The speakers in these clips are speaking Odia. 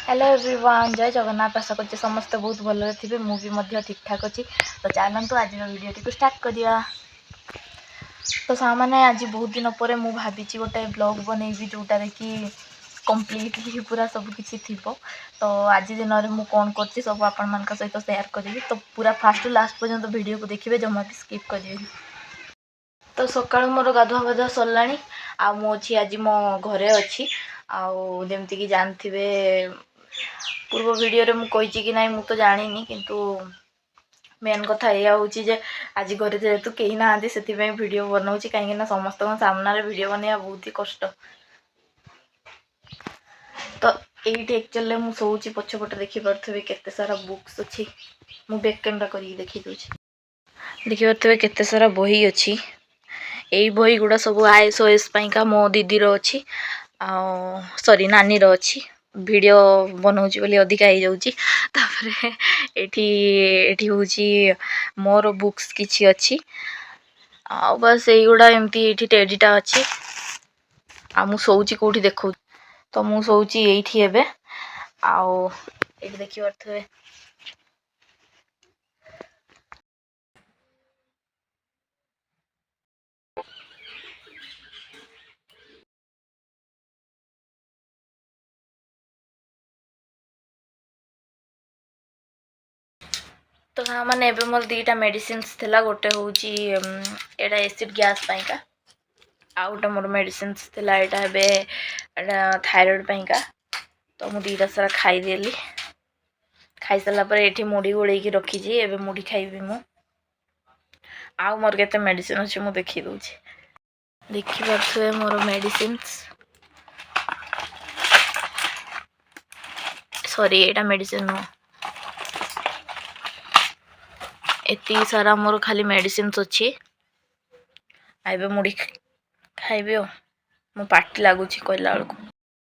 ହ୍ୟାଲୋ ଏଭ୍ରିୱାନ୍, ଜୟ ଜଗନ୍ନାଥ। ଆଶା କରୁଛି ସମସ୍ତେ ବହୁତ ଭଲରେ ଥିବେ। ମୁଁ ବି ମଧ୍ୟ ଠିକ୍ଠାକ୍ ଅଛି। ତ ଚାଲନ୍ତୁ, ଆଜିର ଭିଡ଼ିଓଟିକୁ ଷ୍ଟାର୍ଟ କରିବା। ତ ସାଙ୍ଗମାନେ, ଆଜି ବହୁତ ଦିନ ପରେ ମୁଁ ଭାବିଛି ଗୋଟେ ବ୍ଲଗ୍ ବନେଇବି, ଯେଉଁଟାରେ କି କମ୍ପ୍ଲିଟଲି ପୁରା ସବୁ କିଛି ଥିବ। ତ ଆଜି ଦିନରେ ମୁଁ କ'ଣ କରୁଛି, ସବୁ ଆପଣମାନଙ୍କ ସହିତ ସେୟାର କରିବି। ତ ପୁରା ଫାଷ୍ଟରୁ ଲାଷ୍ଟ ପର୍ଯ୍ୟନ୍ତ ଭିଡ଼ିଓକୁ ଦେଖିବେ, ଜମା ବି ସ୍କିପ୍ କରିବେନି। ତ ସକାଳୁ ମୋର ଗାଧୁଆ ପାଧୁଆ ସରିଲାଣି ଆଉ ମୁଁ ଅଛି ଆଜି ମୋ ଘରେ ଅଛି। ଆଉ ଯେମିତିକି ଜାଣିଥିବେ, ପୂର୍ବ ଭିଡ଼ିଓରେ ମୁଁ କହିଛି କି ନାହିଁ ମୁଁ ତ ଜାଣିନି, କିନ୍ତୁ ମେନ୍ କଥା ଏଇଆ ହେଉଛି ଯେ ଆଜି ଘରେ ଯେହେତୁ କେହି ନାହାନ୍ତି, ସେଥିପାଇଁ ଭିଡ଼ିଓ ବନାଉଛି, କାହିଁକିନା ସମସ୍ତଙ୍କ ସାମ୍ନାରେ ଭିଡ଼ିଓ ବନେଇବା ବହୁତ ହି କଷ୍ଟ। ତ ଏଇଠି ଆକ୍ଚୁଆଲିରେ ମୁଁ ଶୋଉଛି। ପଛପଟେ ଦେଖିପାରୁଥିବେ କେତେ ସାରା ବୁକ୍ସ ଅଛି। ମୁଁ ବ୍ୟାକ୍ କ୍ୟାମେରା କରିକି ଦେଖେଇ ଦେଉଛି। ଦେଖିପାରୁଥିବେ କେତେ ସାରା ବହି ଅଛି। ଏଇ ବହି ଗୁଡ଼ା ସବୁ ଆଇଏସ୍ ଓଏସ୍ ପାଇଁକା ମୋ ଦିଦିର ଅଛି, ଆଉ ସରି, ନାନୀର ଅଛି। ଭିଡ଼ିଓ ବନାଉଛି ବୋଲି ଅଧିକା ହେଇଯାଉଛି। ତାପରେ ଏଠି ହେଉଛି ମୋର ବୁକ୍ସ କିଛି ଅଛି, ଆଉ ବାସ୍ ଏଇଗୁଡ଼ା ଏମିତି। ଏଇଠି ଟେଡ଼ିଟା ଅଛି। ଆଉ ମୁଁ ଶୋଉଛି କେଉଁଠି ଦେଖାଉଛି। ତ ମୁଁ ଶୋଉଛି ଏଇଠି ଏବେ। ଆଉ ଏଇଠି ଦେଖିପାରୁଥିବେ। ତ ସାଙ୍ଗମାନେ, ଏବେ ମୋର ଦୁଇଟା ମେଡ଼ିସିନ୍ସ ଥିଲା। ଗୋଟେ ହେଉଛି ଏଇଟା ଏସିଡ଼୍ ଗ୍ୟାସ୍ ପାଇଁକା, ଆଉ ଗୋଟେ ମୋର ମେଡ଼ିସିନ୍ସ ଥିଲା ଏଇଟା, ଏବେ ଏଇଟା ଥାଇରଏଡ଼୍ ପାଇଁକା। ତ ମୁଁ ଦୁଇଟା ସାରା ଖାଇଦେଲି। ଖାଇସାରିଲା ପରେ ଏଇଠି ମୁଢ଼ି ଗୋଳେଇକି ରଖିଛି, ଏବେ ମୁଢ଼ି ଖାଇବି ମୁଁ। ଆଉ ମୋର କେତେ ମେଡ଼ିସିନ୍ ଅଛି ମୁଁ ଦେଖେଇ ଦେଉଛି। ଦେଖିପାରୁଥିବେ ମୋର ମେଡ଼ିସିନ୍ସ। ସରି, ଏଇଟା ମେଡ଼ିସିନ୍ ନୁହଁ। ଏତିକି ସାରା ମୋର ଖାଲି ମେଡ଼ିସିନ୍ସ ଅଛି। ଆଉ ଏବେ ମୁଢ଼ି ଖାଇବି। ଆଉ ମୋ ପାଟି ଲାଗୁଛି କହିଲା ବେଳକୁ।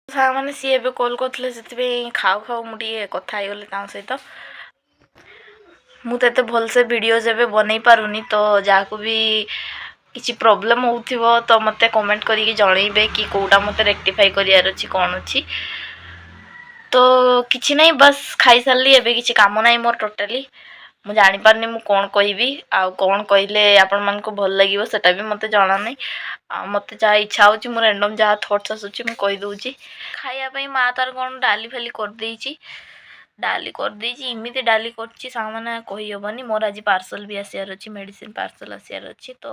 ସାଙ୍ଗମାନେ, ସିଏ ଏବେ କଲ୍ କରିଥିଲେ, ସେଥିପାଇଁ ଖାଉ ଖାଉ ମୁଁ ଟିକେ କଥା ହେଇଗଲି ତାଙ୍କ ସହିତ। ମୁଁ ତ ଏତେ ଭଲସେ ଭିଡ଼ିଓଜ୍ ଏବେ ବନେଇ ପାରୁନି। ତ ଯାହାକୁ ବି କିଛି ପ୍ରୋବ୍ଲେମ୍ ହେଉଥିବ, ତ ମୋତେ କମେଣ୍ଟ କରିକି ଜଣେଇବେ କି କେଉଁଟା ମୋତେ ରେକ୍ଟିଫାଇ କରିବାର ଅଛି, କ'ଣ ଅଛି। ତ କିଛି ନାହିଁ, ବାସ୍ ଖାଇସାରିଲି। ଏବେ କିଛି କାମ ନାହିଁ ମୋର ଟୋଟାଲି। ମୁଁ ଜାଣିପାରୁନି ମୁଁ କ'ଣ କହିବି, ଆଉ କ'ଣ କହିଲେ ଆପଣମାନଙ୍କୁ ଭଲ ଲାଗିବ, ସେଟା ବି ମୋତେ ଜଣା ନାହିଁ। ଆଉ ମୋତେ ଯାହା ଇଚ୍ଛା ହେଉଛି, ମୁଁ ରେଣ୍ଡମ୍ ଯାହା ଥଟ୍ସ ଆସୁଛି ମୁଁ କହିଦେଉଛି। ଖାଇବା ପାଇଁ ମା ତାର କ'ଣ ଡାଲି ଫାଲି କରିଦେଇଛି। ଡାଲି କରିଦେଇଛି, ଏମିତି ଡାଲି କରିଛି ସାଙ୍ଗମାନେ, କହିହେବନି। ମୋର ଆଜି ପାର୍ସଲ୍ ବି ଆସିବାର ଅଛି, ମେଡ଼ିସିନ ପାର୍ସଲ୍ ଆସିବାର ଅଛି। ତ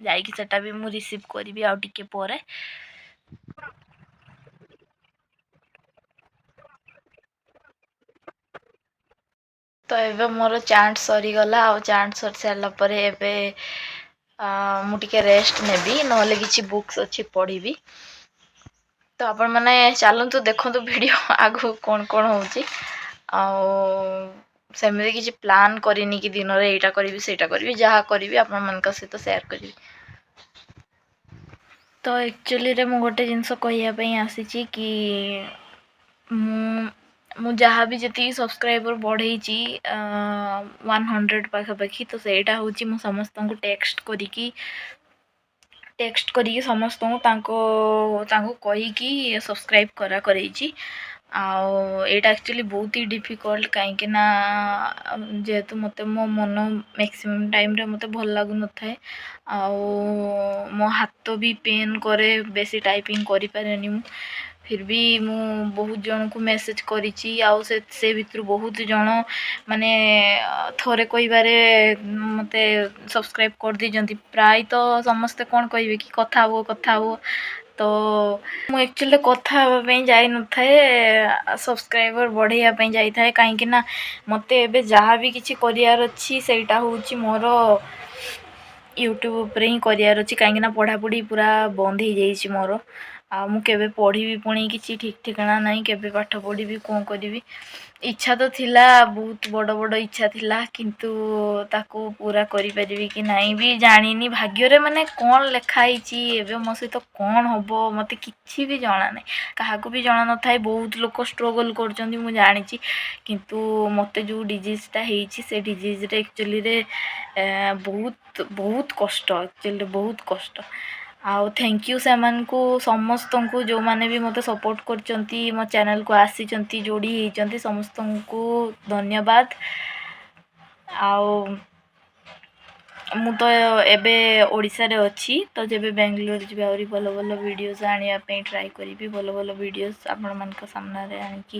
ଯାଇକି ସେଟା ବି ମୁଁ ରିସିଭ୍ କରିବି ଆଉ ଟିକେ ପରେ। ତ ଏବେ ମୋର ଚାଣ୍ଟ ସରିଗଲା। ଆଉ ଚାଣ୍ଟ ସରି ସାରିଲା ପରେ ଏବେ ମୁଁ ଟିକେ ରେଷ୍ଟ ନେବି, ନହେଲେ କିଛି ବୁକ୍ସ ଅଛି ପଢ଼ିବି। ତ ଆପଣମାନେ ଚାଲନ୍ତୁ, ଦେଖନ୍ତୁ ଭିଡ଼ିଓ ଆଗକୁ କ'ଣ କ'ଣ ହେଉଛି। ଆଉ ସେମିତି କିଛି ପ୍ଲାନ୍ କରିନି କି ଦିନରେ ଏଇଟା କରିବି, ସେଇଟା କରିବି। ଯାହା କରିବି ଆପଣମାନଙ୍କ ସହିତ ସେୟାର କରିବି। ତ ଆକ୍ଚୁଆଲିରେ ମୁଁ ଗୋଟେ ଜିନିଷ କହିବା ପାଇଁ ଆସିଛି କି ମୁଁ ଯାହା ବି ଯେତିକି ସବସ୍କ୍ରାଇବର୍ ବଢ଼େଇଛି, 100 ପାଖାପାଖି, ତ ସେଇଟା ହେଉଛି ମୁଁ ସମସ୍ତଙ୍କୁ ଟେକ୍ସଟ କରିକି ସମସ୍ତଙ୍କୁ ତାଙ୍କୁ କହିକି ସବସ୍କ୍ରାଇବ୍ କରେଇଛି। ଆଉ ଏଇଟା ଆକ୍ଚୁଆଲି ବହୁତ ହି ଡିଫିକଲ୍ଟ, କାହିଁକି ନା ଯେହେତୁ ମୋତେ ମୋ ମନ ମ୍ୟାକ୍ସିମମ୍ ଟାଇମ୍ରେ ମୋତେ ଭଲ ଲାଗୁନଥାଏ, ଆଉ ମୋ ହାତ ବି ପେନ୍ କରେ, ବେଶୀ ଟାଇପିଂ କରିପାରେନି ମୁଁ। ଫିର୍ ବି ମୁଁ ବହୁତ ଜଣଙ୍କୁ ମେସେଜ୍ କରିଛି, ଆଉ ସେ ଭିତରୁ ବହୁତ ଜଣ ମାନେ ଥରେ କହିବାରେ ମୋତେ ସବସ୍କ୍ରାଇବ୍ କରିଦେଇଛନ୍ତି। ପ୍ରାୟତଃ ସମସ୍ତେ କ'ଣ କହିବେ କି କଥା ହୁଅ, କଥା ହୁଅ। ତ ମୁଁ ଆକ୍ଚୁଆଲି କଥା ହେବା ପାଇଁ ଯାଇନଥାଏ, ସବସ୍କ୍ରାଇବର୍ ବଢ଼େଇବା ପାଇଁ ଯାଇଥାଏ, କାହିଁକି ନା ମୋତେ ଏବେ ଯାହା ବି କିଛି କରିବାର ଅଛି, ସେଇଟା ହେଉଛି ମୋର ୟୁଟ୍ୟୁବ୍ ଉପରେ ହିଁ କରିବାର ଅଛି, କାହିଁକିନା ପଢ଼ାପଢ଼ି ପୁରା ବନ୍ଦ ହେଇଯାଇଛି ମୋର। ଆଉ ମୁଁ କେବେ ପଢ଼ିବି ପୁଣି କିଛି ଠିକ୍ ଠିକଣା ନାହିଁ। କେବେ ପାଠ ପଢ଼ିବି, କ'ଣ କରିବି? ଇଚ୍ଛା ତ ଥିଲା, ବହୁତ ବଡ଼ ବଡ଼ ଇଚ୍ଛା ଥିଲା, କିନ୍ତୁ ତାକୁ ପୁରା କରିପାରିବି କି ନାହିଁ ବି ଜାଣିନି। ଭାଗ୍ୟରେ ମାନେ କ'ଣ ଲେଖା ହେଇଛି, ଏବେ ମୋ ସହିତ କ'ଣ ହେବ, ମୋତେ କିଛି ବି ଜଣା ନାହିଁ। କାହାକୁ ବି ଜଣା ନଥାଏ। ବହୁତ ଲୋକ ଷ୍ଟ୍ରଗଲ୍ କରୁଛନ୍ତି, ମୁଁ ଜାଣିଛି, କିନ୍ତୁ ମୋତେ ଯେଉଁ ଡିଜିଜ୍ଟା ହେଇଛି, ସେ ଡିଜିଜ୍ରେ ଆକ୍ଚୁଆଲିରେ ବହୁତ ବହୁତ କଷ୍ଟ, ଆକ୍ଚୁଆଲିରେ ବହୁତ କଷ୍ଟ। ଆଉ thank you ସେମାନଙ୍କୁ ସମସ୍ତଙ୍କୁ, ଯେଉଁମାନେ ବି ମୋତେ ସପୋର୍ଟ କରିଛନ୍ତି, ମୋ ଚ୍ୟାନେଲ୍କୁ ଆସିଛନ୍ତି, ଯୋଡ଼ି ହେଇଛନ୍ତି, ସମସ୍ତଙ୍କୁ ଧନ୍ୟବାଦ। ଆଉ ମୁଁ ତ ଏବେ ଓଡ଼ିଶାରେ ଅଛି, ତ ଯେବେ ବାଙ୍ଗଲୋର ଯିବି, ଆହୁରି ଭଲ ଭଲ ଭିଡ଼ିଓଜ୍ ଆଣିବା ପାଇଁ ଟ୍ରାଏ କରିବି। ଭଲ ଭଲ ଭିଡ଼ିଓଜ୍ ଆପଣମାନଙ୍କ ସାମ୍ନାରେ ଆଣିକି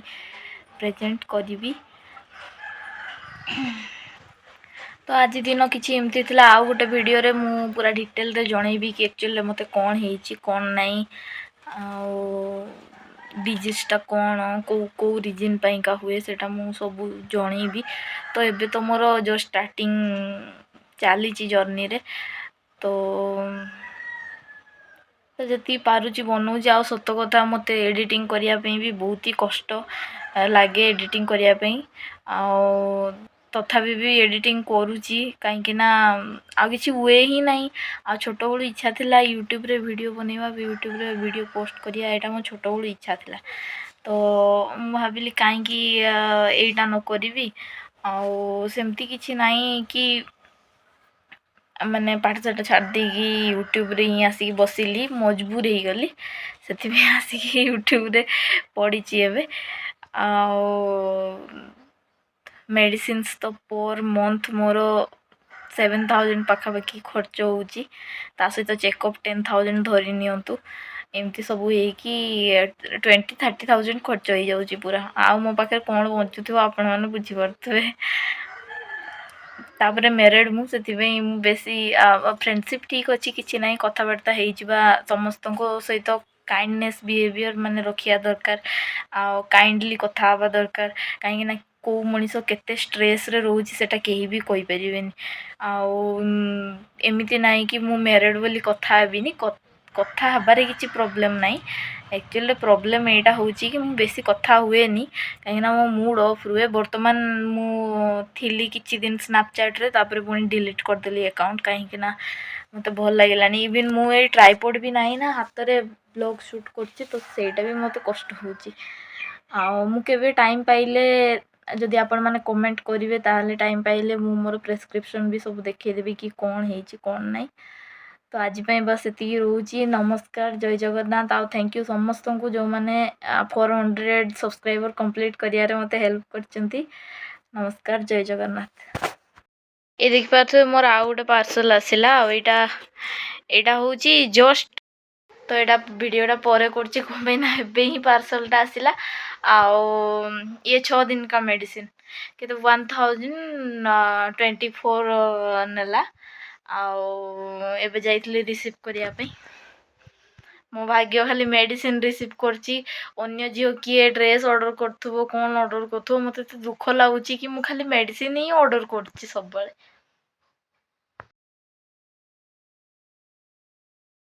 ପ୍ରେଜେଣ୍ଟ କରିବି। ତ ଆଜି ଦିନ କିଛି ଏମିତି ଥିଲା। ଆଉ ଗୋଟେ ଭିଡ଼ିଓରେ ମୁଁ ପୁରା ଡିଟେଲରେ ଜଣେଇବି କି ଆକ୍ଚୁଆଲି ମୋତେ କ'ଣ ହେଇଛି, କ'ଣ ନାହିଁ, ଆଉ ଡିଜିଜ୍ଟା କ'ଣ, କେଉଁ କେଉଁ ରିଜିନ୍ ପାଇଁକା ହୁଏ, ସେଇଟା ମୁଁ ସବୁ ଜଣେଇବି। ତ ଏବେ ତ ମୋର ଜଷ୍ଟ ଷ୍ଟାର୍ଟିଂ ଚାଲିଛି ଜର୍ଣ୍ଣିରେ, ତ ଯେତିକି ପାରୁଛି ବନଉଛି। ଆଉ ସତ କଥା, ମୋତେ ଏଡ଼ିଟିଂ କରିବା ପାଇଁ ବି ବହୁତ ହି କଷ୍ଟ ଲାଗେ ଏଡ଼ିଟିଂ କରିବା ପାଇଁ। ଆଉ ତଥାପି ବି ଏଡ଼ିଟିଂ କରୁଛି, କାହିଁକି ନା ଆଉ କିଛି we ହିଁ ନାହିଁ। ଆଉ ଛୋଟବେଳୁ ଇଚ୍ଛା ଥିଲା ୟୁଟ୍ୟୁବରେ ଭିଡ଼ିଓ ବନେଇବା, ୟୁଟ୍ୟୁବରେ ଭିଡ଼ିଓ ପୋଷ୍ଟ କରିବା। ଏଇଟା ମୋ ଛୋଟବେଳୁ ଇଚ୍ଛା ଥିଲା। ତ ମୁଁ ଭାବିଲି କାହିଁକି ଏଇଟା ନ କରିବି? ଆଉ ସେମିତି କିଛି ନାହିଁ କି ମାନେ ପାଠଶାଠ ଛାଡ଼ି ଦେଇକି ୟୁଟ୍ୟୁବରେ ହିଁ ଆସିକି ବସିଲି। ମଜବୁର ହେଇଗଲି, ସେଥିପାଇଁ ଆସିକି ୟୁଟ୍ୟୁବରେ ପଡ଼ିଛି ଏବେ। ଆଉ ମେଡ଼ିସିନ୍ସ ତ ପର୍ ମନ୍ଥ ମୋର 7000 ପାଖାପାଖି ଖର୍ଚ୍ଚ ହେଉଛି। ତା ସହିତ ଚେକଅପ୍ 10,000 ଧରି ନିଅନ୍ତୁ। ଏମିତି ସବୁ ହେଇକି 20-30 ଥାଉଜେଣ୍ଡ ଖର୍ଚ୍ଚ ହେଇଯାଉଛି ପୁରା। ଆଉ ମୋ ପାଖରେ କ'ଣ ବଞ୍ଚୁଥିବ, ଆପଣମାନେ ବୁଝିପାରୁଥିବେ। ତାପରେ ମ୍ୟାରେଡ଼୍ ମୁଁ, ସେଥିପାଇଁ ମୁଁ ବେଶୀ ଫ୍ରେଣ୍ଡସିପ୍ ଠିକ୍ ଅଛି, କିଛି ନାହିଁ, କଥାବାର୍ତ୍ତା ହେଇଯିବା ସମସ୍ତଙ୍କ ସହିତ। କାଇଣ୍ଡନେସ୍ ବିହେଭିଅର୍ ମାନେ ରଖିବା ଦରକାର ଆଉ କାଇଣ୍ଡଲି କଥା ହେବା ଦରକାର, କାହିଁକିନା କେଉଁ ମଣିଷ କେତେ ଷ୍ଟ୍ରେସ୍ରେ ରହୁଛି, ସେଇଟା କେହି ବି କହିପାରିବେନି। ଆଉ ଏମିତି ନାହିଁ କି ମୁଁ ମ୍ୟାରେଡ଼୍ ବୋଲି କଥା ହେବିନି। କଥା ହେବାରେ କିଛି ପ୍ରୋବ୍ଲେମ୍ ନାହିଁ। ଆକ୍ଚୁଆଲି ପ୍ରୋବ୍ଲେମ୍ ଏଇଟା ହେଉଛି କି ମୁଁ ବେଶୀ କଥା ହୁଏନି, କାହିଁକିନା ମୋ ମୁଡ଼୍ ଅଫ୍ ରୁହେ। ବର୍ତ୍ତମାନ ମୁଁ ଥିଲି କିଛି ଦିନ ସ୍ନାପଚାଟ୍ରେ, ତାପରେ ପୁଣି ଡିଲିଟ୍ କରିଦେଲି ଆକାଉଣ୍ଟ, କାହିଁକିନା ମୋତେ ଭଲ ଲାଗିଲାନି। ଇଭିନ୍ ମୁଁ ଏଇ ଟ୍ରାଇପଡ଼୍ ବି ନାହିଁ ନା, ହାତରେ ବ୍ଲଗ୍ ସୁଟ୍ କରୁଛି, ତ ସେଇଟା ବି ମୋତେ କଷ୍ଟ ହେଉଛି। ଆଉ ମୁଁ କେବେ ଟାଇମ୍ ପାଇଲେ, ଯଦି ଆପଣମାନେ କମେଣ୍ଟ କରିବେ, ତାହେଲେ ଟାଇମ୍ ପାଇଲେ ମୁଁ ମୋର ପ୍ରେସକ୍ରିପସନ୍ ବି ସବୁ ଦେଖେଇଦେବି କି କ'ଣ ହେଇଛି, କ'ଣ ନାହିଁ। ତ ଆଜି ପାଇଁ ବାସ୍ ଏତିକି ରହୁଛି। ନମସ୍କାର, ଜୟ ଜଗନ୍ନାଥ। ଆଉ thank you ସମସ୍ତଙ୍କୁ, ଯେଉଁମାନେ 400 ସବସ୍କ୍ରାଇବର୍ କମ୍ପ୍ଲିଟ୍ କରିବାରେ ମୋତେ ହେଲ୍ପ କରିଛନ୍ତି। ନମସ୍କାର, ଜୟ ଜଗନ୍ନାଥ। ଏ ଦେଖିପାରୁଥିବେ, ମୋର ଆଉ ଗୋଟେ ପାର୍ସଲ୍ ଆସିଲା। ଆଉ ଏଇଟା ହେଉଛି ଜଷ୍ଟ, ତ ଏଇଟା ଭିଡ଼ିଓଟା ପରେ କରୁଛି, କ'ଣ ପାଇଁ ନା ଏବେ ହିଁ ପାର୍ସଲଟା ଆସିଲା। ଆଉ ଇଏ 6 ଦିନକା ମେଡ଼ିସିନ୍ କେତେ, 1024 ନେଲା। ଆଉ ଏବେ ଯାଇଥିଲି ରିସିଭ୍ କରିବା ପାଇଁ। ମୋ ଭାଗ୍ୟ, ଖାଲି ମେଡ଼ିସିନ୍ ରିସିଭ୍ କରିଛି। ଅନ୍ୟ ଝିଅ କିଏ ଡ୍ରେସ୍ ଅର୍ଡ଼ର କରୁଥିବ, କ'ଣ ଅର୍ଡ଼ର କରୁଥିବ। ମୋତେ ଏତେ ଦୁଃଖ ଲାଗୁଛି କି ମୁଁ ଖାଲି ମେଡ଼ିସିନ୍ ହିଁ ଅର୍ଡ଼ର କରୁଛି ସବୁବେଳେ।